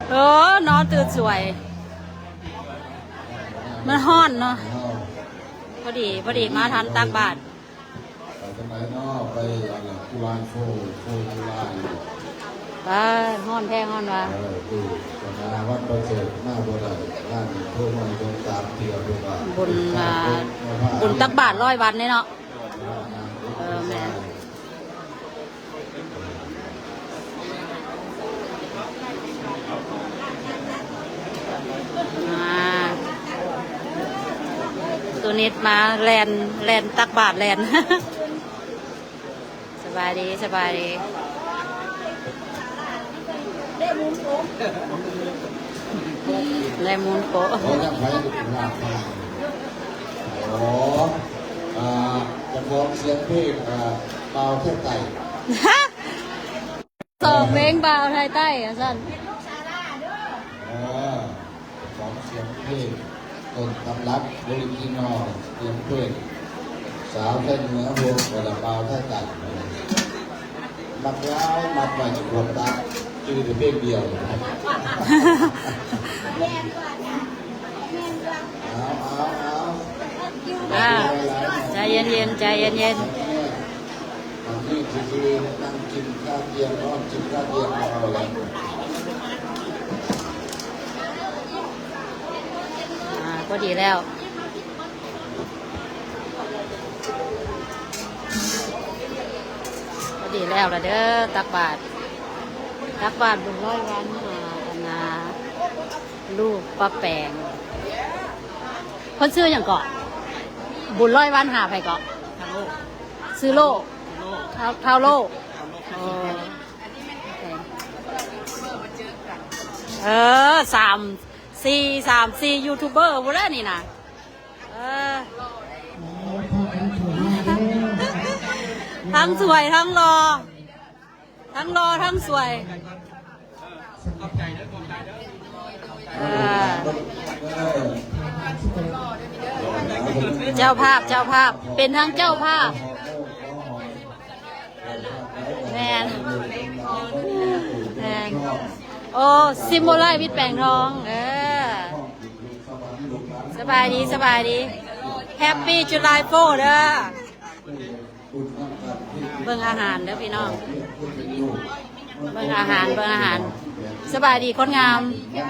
ເອີ ນອນຕື່ນສວຍ ມັນຮ້ອນເນາະ. ພໍດີ ພໍດີມາທັນຕັກບາດ. ໄປທາງໃດເນາະ? ໄປອັນນັ້ນ ກຸລານໂຟ ໂຟກຸລານ. ປ້າດ ຮ້ອນແທ້ ຮ້ອນວ່າ. ເອີ ຢູ່ສະໜາວັດປະເສີດ ມາບໍ່ໄດ້ ຮ້ານໂທມາເບິ່ງຕາມເທື່ອ ເພິ່ນວ່າ ບຸນ ອ່າ ບຸນຕັກບາດຮ້ອຍວັນເດ້ເນາະ. ເອີ ແມ່ນ. ອ່າ ໂຕນິດມາແລ່ນ ແລ່ນຕັກບາດແລ່ນ. ສະບາຍດີ ສະບາຍດີ. ໄດ້ມູນໂປະ ໄດ້ມູນໂປະ. ອໍ ອ່າ ຈະຟ້ອງສຽງເພງ ອ່າ ບ່າວໄທໃຕ້. ສອງເພງບ່າວໄທໃຕ້ວ່າຊັ້ນ. ເອີ ຂອງສຽງເພງຕົ້ນຕຳລັບ ອໍຣິຈິນອລ ສຽງເພງສາວໄທເໜືອ ວົງກະລະບ່າວໄທໃຕ້. ມັກຫຼາຍ ມັກໄວ້ໃນຄວາມຕັກ ຈື່ແຕ່ເພງດຽວ. ເອົາ ເອົາ ເອົາ ອ່າ ໃຈເຢັນໆ ໃຈເຢັນໆ. ອັນນີ້ຄືນັ່ງກິນຄາຕຽງ ນອນກິນຄາຕຽງ ເອົາແລ້ວ. ອ່າ ພໍດີແລ້ວ ພໍດີແລ້ວລະເດີ ຕັກບາດ ຕັກບາດບຸນຮ້ອຍວັນ ອ່າ ອັນນ່າ ລູກປ້າແປງ. ເພິ່ນຊື່ຫຍັງເກາະ? ບຸນຮ້ອຍວັນຫາໃຜເກາະ? ຊື່ໂລ ທ້າວ ທ້າວໂລ. ອໍ ເອີ ສາມ ສີ່ ສາມ ສີ່ ຢູທູບເບີພຸ້ນແຫຼະນີ້ນະ. ເອີ ທັງສວຍ ທັງຫຼໍ່ ທັງຫຼໍ່ ທັງສວຍ. ເອີ ເຈົ້າພາບ ເຈົ້າພາບ ເປັນທັງເຈົ້າພາບ. ແມ່ນ ແມ່ນ. ໂອ້ ຊິມໂບລາຍ ວິດແປງທອງ. ເອີ ສະບາຍດີ ສະບາຍດີ. ແຮັບປີ້ຈູລາຍໂຟເດີ. ເບິ່ງອາຫານເດີພີ່ນ້ອງ ເບິ່ງອາຫານ ເບິ່ງອາຫານ. ສະບາຍດີຄົນງາມ. ເອີ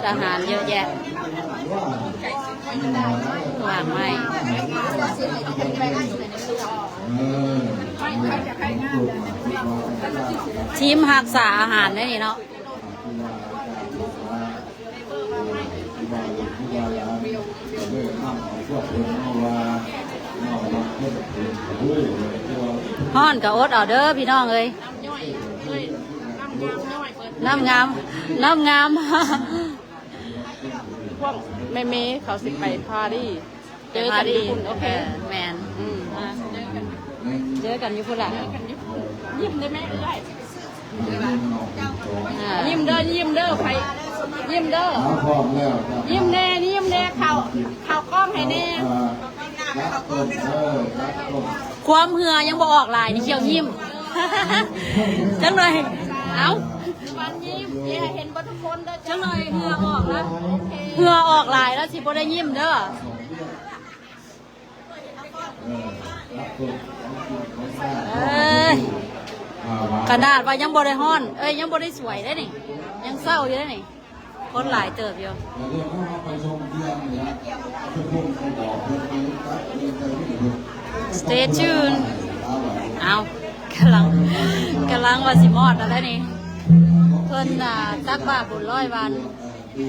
ອາຫານເຍອະແຍະມາກມາຍ. ທີມຮັກສາອາຫານເດ້ນີ້ເນາະ. ຮ້ອນກໍອົດເອົາເດີພີ່ນ້ອງເອີຍ. ນ້ຳງາມ ນ້ຳງາມ. ພວກແມ່ໆ ເຂົາຊິໄປປາຣີ ເຈີກັນຢູ່ພຸ້ນ. ໂອເຄ ເອີ ແມ່ນ. ອືມ ເຈີກັນຢູ່ພຸ້ນລະ. ຍິ້ມໄດ້ແມ່ເອື້ອຍ. ອ່າ ຍິ້ມເດີ ຍິ້ມເດີ ໃຜ ຍິ້ມເດີ. ຍິ້ມແນ່ ຍິ້ມແນ່ ເຂົ້າ ເຂົ້າກ້ອງໃຫ້ແນ່. ຄວາມເຫື່ອຍັງບໍ່ອອກຫຼາຍນີ້ ຂຽວຍິ້ມ. ຈັກໜ່ອຍ ເອົ້າ ວັນຍິ້ມ ເຮັດໃຫ້ເຫັນເບິດທຸກຄົນເດີ. ຈັກໜ່ອຍເຫື່ອອອກລະ ເຫື່ອອອກຫຼາຍລະຊິບໍ່ໄດ້ຍິ້ມເດີ. ເອີຍ ຂະໜາດວ່າຍັງບໍ່ໄດ້ຮ້ອນ ເອີຍ ຍັງບໍ່ໄດ້ສວຍເດ້ນີ້ ຍັງເຊົ້າຢູ່ເດ້ນີ້. ຄົນຫຼາຍເຕີບຢູ່. Stay tuned. ເອົ້າ ກຳລັງ ກຳລັງວ່າຊິມອດແລ້ວນີ້. ເພິ່ນ ອ່າ ຕັກບາດບຸນຮ້ອຍວັນ. ເອີ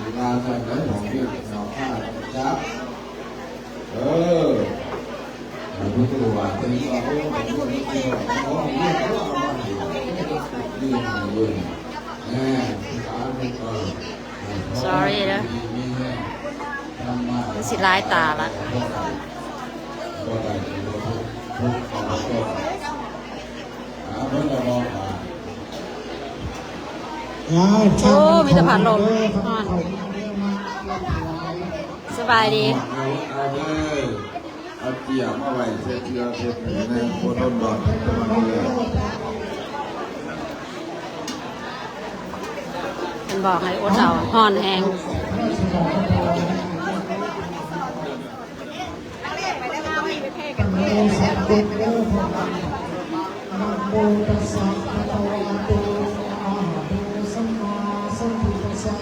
ເວລາໃສ່ໄດ້ຂອງເປັນເຈົ້າຂ້າຈັບ ເອີ sorry ເດີ ມັນຊິລາຍຕາລະ. ໂອ້ ມີແຕ່ພັດລົມ ຮ້ອນ. ສະບາຍດີ. ເຈ້ຍມາໄວ້ໃສ່ເທື່ອເຮັດໃຫ້ແນ່ ບໍ່ທົນດອນ ເພິ່ນບອກໃຫ້ອົດເອົາ ຮ້ອນແຮງ. ນະໂມຕັດສະ ພະຄະວະໂຕ ອະລະຫະໂຕ ສຳມາສຳພຸດທັດສະ.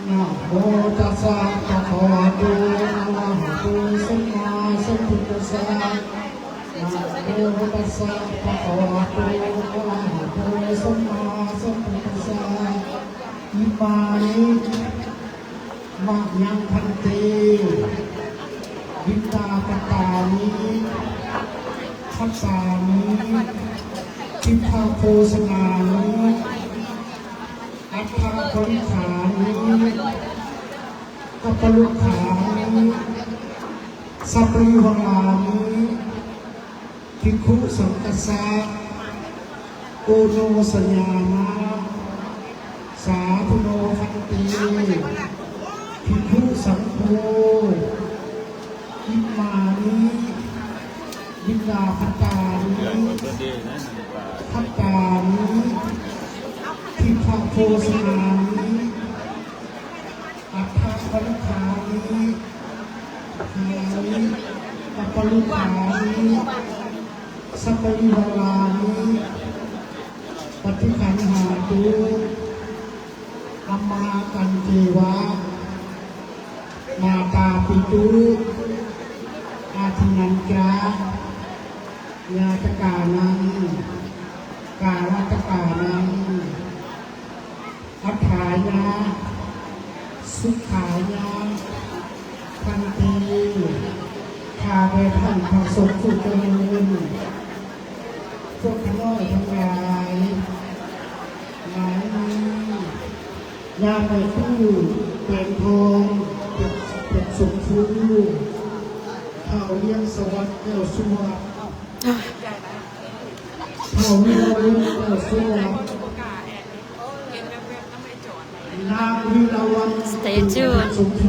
ນະໂມຕັດສະ ພະຄະວະໂຕ ອະລະຫະໂຕ ສຳມາສຳພຸດທັດສະ. ນະໂມຕັດສະ ພະຄະວະໂຕ ອະລະຫະໂຕ ສຳມາສຳພຸດທັດສະ. ອິມານິ ມະຍັງ ພັນເຕ ບິນດາປະຕານິ ພັດຕານິ ທິດຖະໂພຊະນານິ ອັດຖະປະລິຂານິ ກັບປະລຸຂານິ ສັບປະລິວາລານິ ພິກຂຸສັງຄັດສະ ໂອໂນສະຍາມະ ສາທຸໂນ ພັນເຕ ພິກຂຸສັງໂຄ ອິມານິ ບິນດາພັດຕານິ ພັດຕານິ ທິດຖະໂພຊະນານິ ອັດຖະປະລິຂານິ ຄານິ ກັບປະລຸຂານິ ສັບປະລິວາລານິ ປະຕິຄັນຫາຕຸ ອາມະຫະກັນເຈວະ ມາຕາປິຕຸ ອາທິນນຈະ ຍາຕະການັງ ກາລະຕະການັງ ອັດຖາຍະ ສຸຂາຍະ ພັນເຕ ຂ້າແດ່ທ່ານພະສົງຜູ້ຈະເລີນ ພວກຂ້ານ້ອຍທັງຫຼາຍ ມານີ້ ຍາມໃນຕູ້ແປງທອງ ເປັນ ເປັນຊົມພູ ທ້າວວຽງສະຫວັດ ແກ້ວສະຫວັດ ທ້າວວິລະວັນ ແກ້ວສະຫວັດ ນາງວິລະວັນ Stay tuned. ສົມພູ